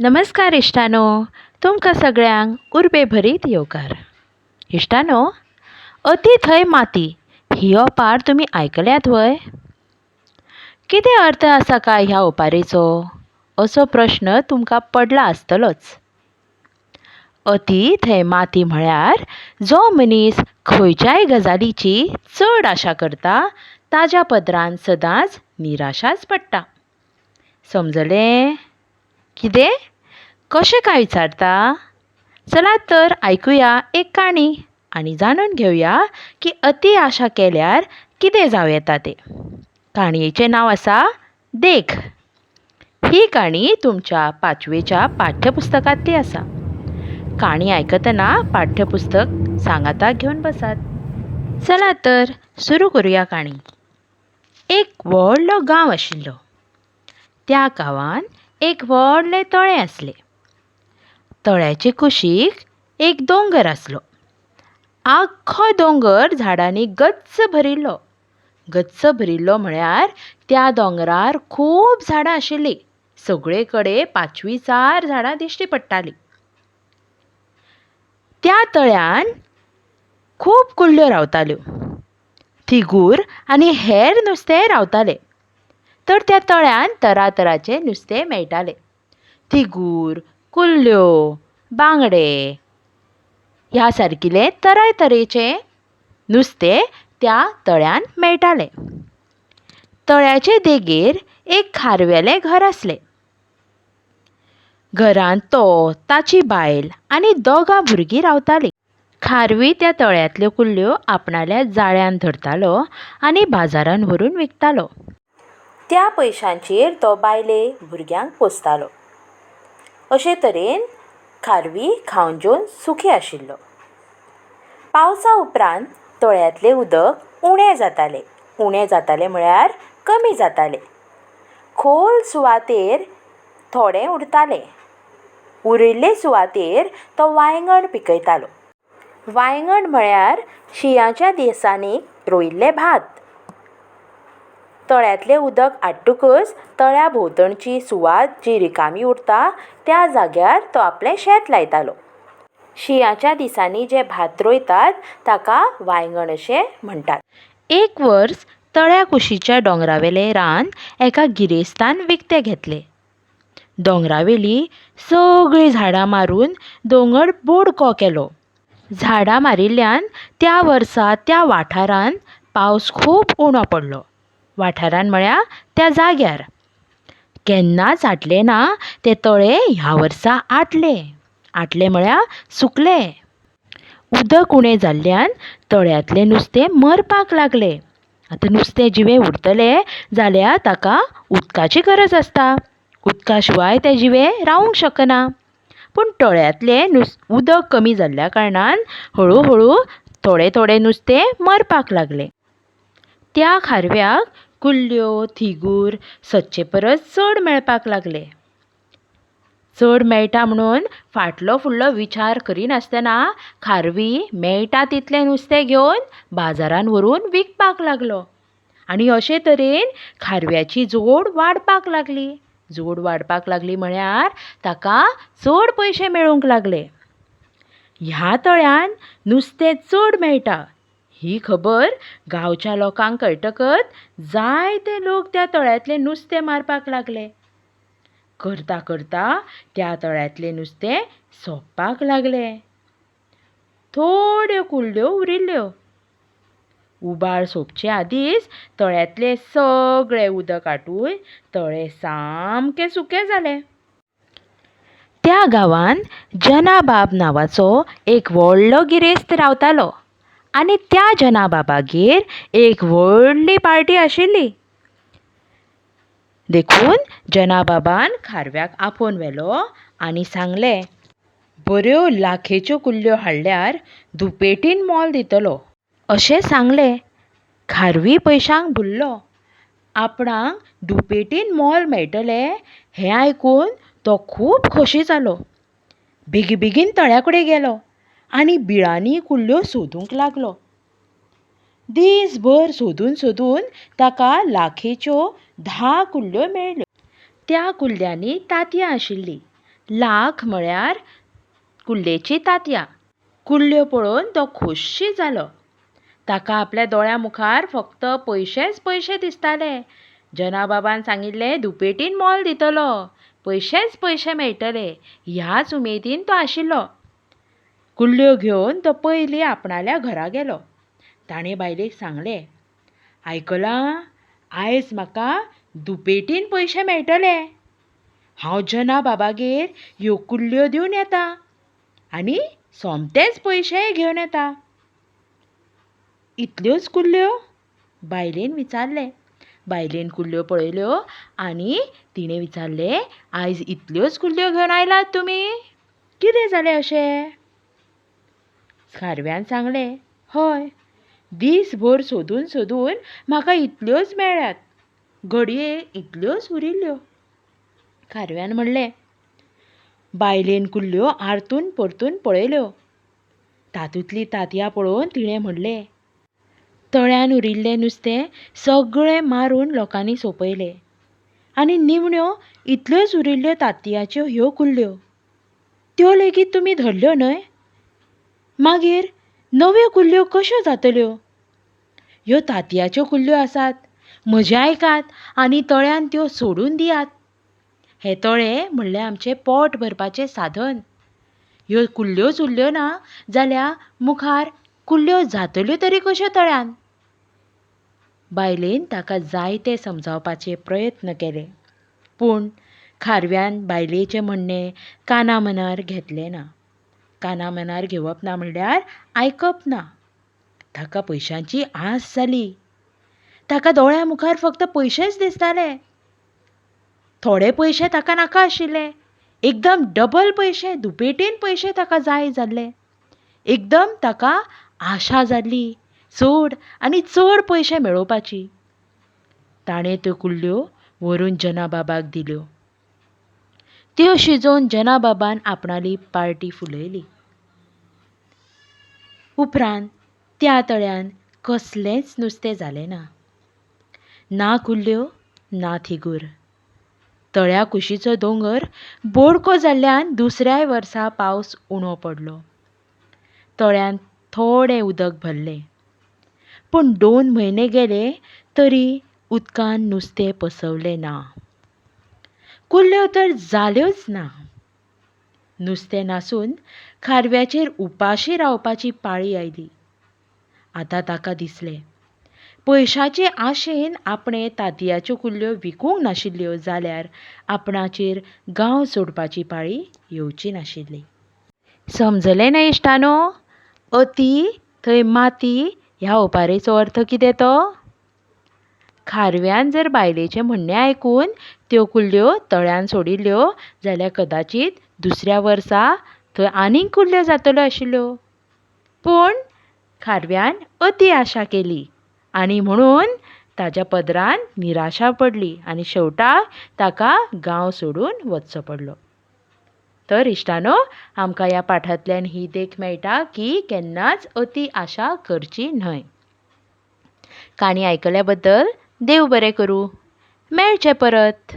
नमस्कार इश्टानो, तुमकां सगळ्यांक उर्बे भरीत येवकार. इश्टानो, अती थंय माती ही ओपार तुमी आयकल्यात व्हय? कितें अर्थ आसा काय ह्या ओपारीचो असो प्रश्न तुमकां पडला आसतलोच. अती थंय माती म्हळ्यार जो मनीस खंयच्याय गजालीची चड आशा करता ताज्या पदरांत सदांच निराशाच पडटा. समजलें? कितें? कशें काय विचारता? चलात तर आयकुया एक काणी आनी जाणून घेवया की अती आशा केल्यार कितें जावं येता तें. काणयेचें नांव आसा देख. ही काणी तुमच्या पांचवेच्या पाठ्यपुस्तकांतली आसा. काणी आयकतना पाठ्यपुस्तक सांगाताक घेवन बसात. चला तर सुरू करुया काणी. एक व्हडलो गांव आशिल्लो. त्या गांवांत एक व्हडलें तळें आसलें. तळ्याचे कुशीक एक दोंगर आसलो. आख्खो दोंगर झाडांनी गच्च भरिल्लो. गच्च भरिल्लो म्हळ्यार त्या दोंगरार खूब झाडां आशिल्लीं. सगळे कडेन पांचवीचार झाडां दिश्टी पडटालीं. त्या तळ्यान खूब कुल्ल्यो रावताल्यो. थिगूर आनी हेर नुस्तेंय रावतालें. तर त्या तळ्यांत तरातराचें नुस्तें मेळटालें. थिगूर, कुल्ल्यो, बांगडे ह्या सारकिलें तरातरेचें नुस्तें त्या तळ्यांत मेळटालें. तळ्याचे देगेर एक खारव्यालें घर आसलें. घरांत तो, ताची बायल आनी दोगां भुरगीं रावतालीं. खारवी त्या तळ्यांतल्यो कुल्ल्यो आपणाल्या जाळ्यान धरतालो आनी बाजारांत व्हरून विकतालो. त्या पयशांचेर तो बायले भुरग्यांक पोसतालो. अशे तरेन खारवी खावन जेवन सुखी आशिल्लो. पावसा उपरांत तळ्यांतलें उदक उणें जातालें. उणें जातालें म्हळ्यार कमी जातालें. खोल सुवातेर थोडें उरतालें. उरिल्ले सुवातेर तो वांयगण पिकयतालो. वांयगण म्हळ्यार शिंयाच्या दिसांनी रोयिल्लें भात. तळ्यांतलें उदक आट्टकच तळ्या भोंवतणची सुवात जी रिकामी उरता त्या जाग्यार तो आपलें शेत लायतालो. शिंयाच्या दिसांनी जें भात रोयतात ताका वांयगण अशें म्हणटात. एक वर्स तळ्या कुशीच्या दोंगरावेलें रान एका गिरेस्तान विकतें घेतलें. दोंगरावेलीं सगळीं झाडां मारून दोंगर बोडको केलो. झाडां मारिल्ल्यान त्या वर्सा त्या वाठारांत पावस खूब उणो पडलो. वाठारांत म्हळ्यार त्या जाग्यार. केन्नाच आटलें ना तें तळें ह्या वर्सा आटलें. आटलें म्हळ्यार सुकलें. उदक उणें जाल्ल्यान तळ्यांतलें नुस्तें मरपाक लागलें. आतां नुस्तें जिवें उरतलें जाल्यार ताका उदकाची गरज आसता. उदका शिवाय तें जिवें रावूंक शकना. पूण तळ्यांतलें उदक कमी जाल्ल्या कारणान हळू हळू थोडें थोडें नुस्तें मरपाक लागलें. त्या खारव्याक कुल्ल्यो, थिगूर सदचे परस चड मेळपाक लागले. चड मेळटा म्हणून फाटलो फुडलो विचार करिनासतना खारवी मेळटा तितलें नुस्तें घेवन बाजारांत व्हरून विकपाक लागलो. आनी अशे तरेन खारव्याची जोड वाडपाक लागली. जोड वाडपाक लागली म्हळ्यार ताका चड पयशे मेळूंक लागले. ह्या तळ्यांत नुस्तें चड मेळटा ही खबर गांवच्या लोकांक कळटकच जायते लोक त्या तळ्यांतलें नुस्तें मारपाक लागले. करता करता त्या तळ्यांतलें नुस्तें सोंपपाक लागलें. थोड्यो कुल्ल्यो उरिल्ल्यो. उबाळ सोंपचे आदींच तळ्यांतलें सगळें उदक आटून तळें सामकें सुकें जालें. त्या गांवांत जनाबाब नांवाचो एक व्हडलो गिरेस्त रावतालो आनी त्या जनाबाबागेर एक व्हडली पार्टी आशिल्ली. देखून जनाबाबान खारव्याक आपोवन व्हेलो आनी सांगलें, बऱ्यो लाखेच्यो कुल्ल्यो हाडल्यार दुपेटीन मोल दितलो अशें सांगलें. खारवी पयशांक भुल्लो. आपणाक दुपेटीन मोल मेळटलें हें आयकून तो खूब खोशी जालो. बेगीबेगीन तळ्या कडेन गेलो आनी बिळांनी कुल्ल्यो सोदूंक लागलो. दीसभर सोदून सोदून ताका लाखेच्यो 10 कुल्ल्यो मेळ्ळ्यो. त्या कुल्ल्यांनी तांतयां आशिल्लीं. लाख म्हळ्यार कुल्लेचीं तांतयां. कुल्ल्यो पळोवन तो खोश्शी जालो. ताका आपल्या दोळ्यां मुखार फक्त पयशेच पयशे दिसताले. जनाबाबान सांगिल्लें दुपेटीन मोल दितलो, पयशेच पयशे मेळटले ह्याच उमेदीन तो आशिल्लो. कुल्ल्यो घेवन तो पयलीं आपणाल्या घरा गेलो. ताणें बायलेक सांगलें, आयकलां, आयज म्हाका दुपेटीन पयशे मेळटले. हांव जना बाबागेर ह्यो कुल्ल्यो दिवन येता आनी सोमतेच पयशेय घेवन येता. इतल्योच कुल्ल्यो? बायलेन विचारलें. बायलेन कुल्ल्यो पळयल्यो आनी तिणें विचारलें, आयज इतल्योच कुल्ल्यो घेवन आयलात तुमी? कितें जालें अशें? खारव्यान सांगलें, हय, दीसभर सोदून सोदून म्हाका इतल्योच मेळ्ळ्यात. घडये इतल्योच उरिल्ल्यो. खारव्यान म्हणलें. बायलेन कुल्ल्यो आरतून परतून पळयल्यो. तातूंतलीं तांतयां पळोवन तिणें म्हणलें, तळ्यान उरिल्लें नुस्तें सगळें मारून लोकांनी सोंपयलें आनी निमण्यो इतल्योच उरिल्ल्यो तांतयांच्यो ह्यो कुल्ल्यो. त्यो लेगीत तुमी धरल्यो न्हय? मागीर नव्यो कुल्ल्यो कश्यो जातल्यो? ह्यो तांतयांच्यो कुल्ल्यो आसात. म्हजें आयकात आनी तळ्यान त्यो सोडून दियात. हें तळें म्हणल्यार आमचें पोट भरपाचें साधन. ह्यो कुल्ल्योच उरल्यो ना जाल्यार मुखार कुल्ल्यो जातल्यो तरी कश्यो तळ्यान? बायलेन ताका जायते समजावपाचे प्रयत्न केले, पूण खारव्यान बायलेचें म्हणणें काना मनार घेतलें ना. काना मनार घेवप ना म्हणल्यार आयकप ना. ताका पयशांची आस जाली. ताका दोळ्यां मुखार फक्त पयशेच दिसताले. थोडे पयशे ताका नाका आशिल्ले. एकदम डबल पयशे, दुपेटीन पयशे ताका जाय जाल्ले. एकदम ताका आशा जाल्ली चड आनी चड पयशे मेळोवपाची. ताणें त्यो कुल्ल्यो व्हरून जनाबाबाक दिल्यो. त्यो शिजोवन जनाबाबान आपणाली पार्टी फुलयली. उपरांत त्या तळ्यान कसलेंच नुस्तें जालें ना. ना कुल्ल्यो, ना थिगूर. तळ्या कुशीचो दोंगर बोडको जाल्ल्यान दुसऱ्याय वर्सा पावस उणो पडलो. तळ्यांत थोडें उदक भरलें. पूण दोन म्हयने गेले तरी उदकान नुस्तें पसवलें ना. कुल्ल्यो तर जाल्योच ना. नुस्तें नासून खारव्याचेर उपाशी रावपाची पाळी आयली. आतां ताका दिसलें, पयशाचे आशेन आपणें तांतयाच्यो कुल्ल्यो विकूंक नाशिल्ल्यो जाल्यार आपणाचेर गांव सोडपाची पाळी येवची नाशिल्ली. समजलें न्हय इश्टांनो, अती थंय माती ह्या ओपारीचो अर्थ कितें तो? खारव्यान जर बायलेचें म्हणणें आयकून त्यो कुल्ल्यो तळ्यान सोडिल्ल्यो जाल्यार कदाचीत दुसऱ्या वर्सा थंय आनीक कुल्ल्यो जातल्यो आशिल्ल्यो. पूण खारव्यान अती आशा केली आनी म्हणून ताच्या पदरान निराशा पडली आनी शेवटाक ताका गांव सोडून वचचो पडलो. तर इश्टांनो, आमकां ह्या पाठांतल्यान ही देख मेळटा की केन्नाच अती आशा करची न्हय. काणी आयकल्या बद्दल देव बरें करूं. मेळचें परत.